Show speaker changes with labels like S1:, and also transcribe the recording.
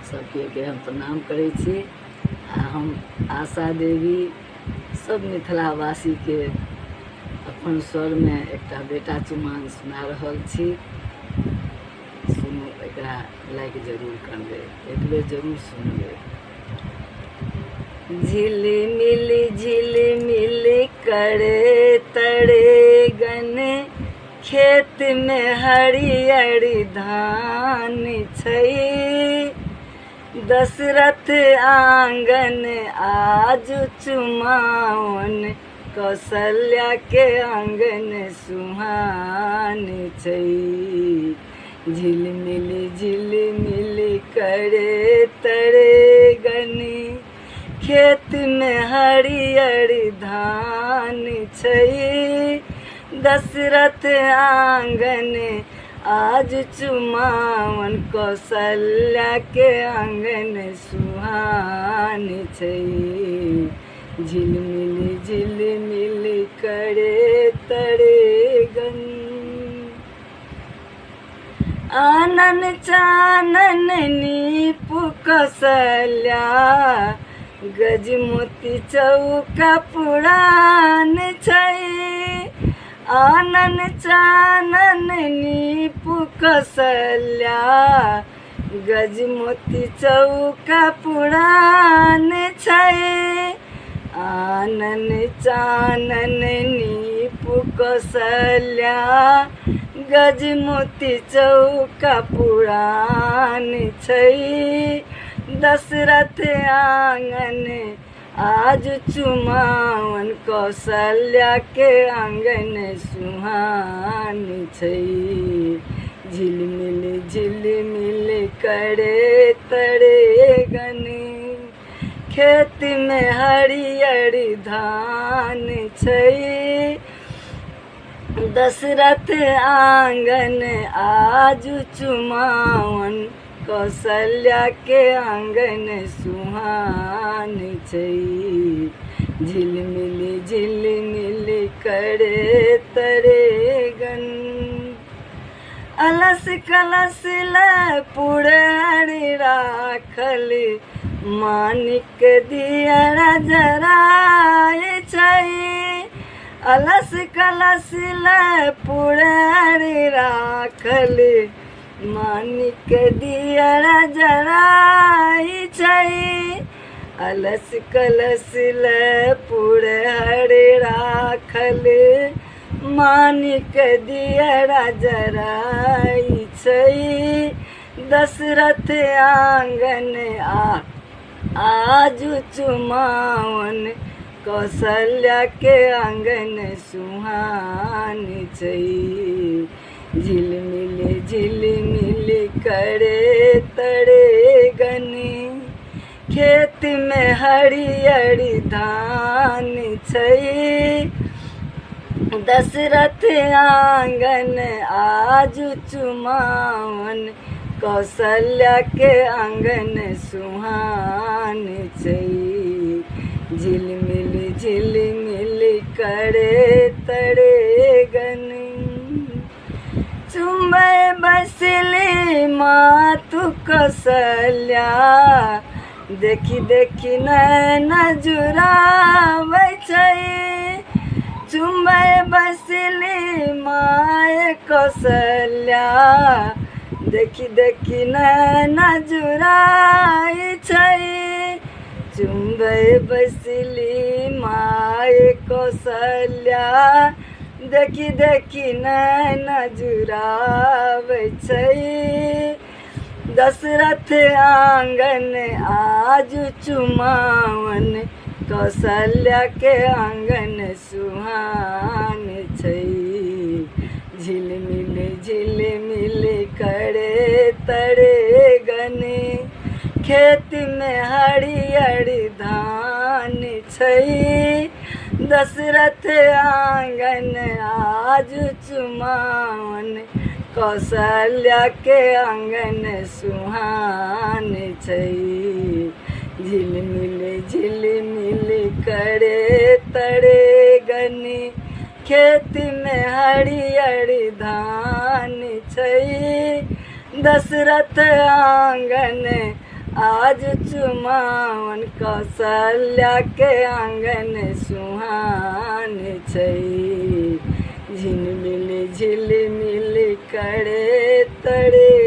S1: सबके हम प्रणाम करै छी। आ हम आशा देवी सब मिथिलावासीके अपन स्वरमे एकटा बेटा चुमान सुना रहल छी। सुनू, एकरा लाइक जरूर करबै, एक बेर जरूर सुनबै। झिलमिल झिलमिल करे तरे गन, खेत में हरियर धान छै। दशरथ आंगन आज चुमाओन, कौशल्या के आंगन सुहान छै। झिलमिल झिलमिल करे तरे गन, खेत में हरियर धान छै। दशरथ आंगन आज चुमावन, कौशल्या के आंगन सुहान छै। झिलमिल झिलमिल करे तरे गन, आनन चानन नीपु कौशल्या, गजमोती चौका पुरान छै। आनन चानन नीपु कौशल्या, गजमोती चौका पुरान छै। आनन चानन नीपु कौशल्या, गजमोती चौका पुरान छै। दशरथ आंगन आज चुमावन, कौशल्या के आंगन सुहान छै। झिलमिल झिलमिल करे तरे गन, खेत में हरियर धान छै। दशरथ आंगन आज चुमावन, कौशल्या के आंगन सुहान छै। झिलमिल झिलमिल करे तरे गन, अलस कलश ले पुरारी राखल, मानिक दिया जराय छै। अलस कलश ले पुरारी राखल, मानिक दिया जराय छै। अलस कलश ले पुरहर राखल, मानिक दिया जराय छै। दशरथ आंगन आज चुमावन, कौशल्या के आंगन सुहान छै। झिलमिल झिलमिल करे तरे गन, खेत में हरियर धान छै। दशरथ आंगन आज चुमावन, कौशल्या के आंगन सुहान छै। झिलमिल झिलमिल करे तरे गन, चुम्बै बसली मातु कौशल्या, देखी देखी नैन जुराबै छै। चुम्बै बसली माय कौशल्या, देखी देखी नैन जुराइ छै। चुम्बै बसली माय कौशल्या, देखी देखी नैन जुराबै छै। दशरथ आंगन आज चुमावन, कौशल्या के आंगन सुहान छै। झिलमिल झिलमिल करे तरे गन, खेत में हरियर धान छै। दशरथ आंगन आज चुमावन, कौशल्या के आंगन सुहान छै। झिलमिल झिलमिल करे तरे गन, खेत में हरियर धान छै। दशरथ आंगन आज चुमाओन कौशल्या के आंगन सुहान छै। झिलमिल झिलमिल करे तरे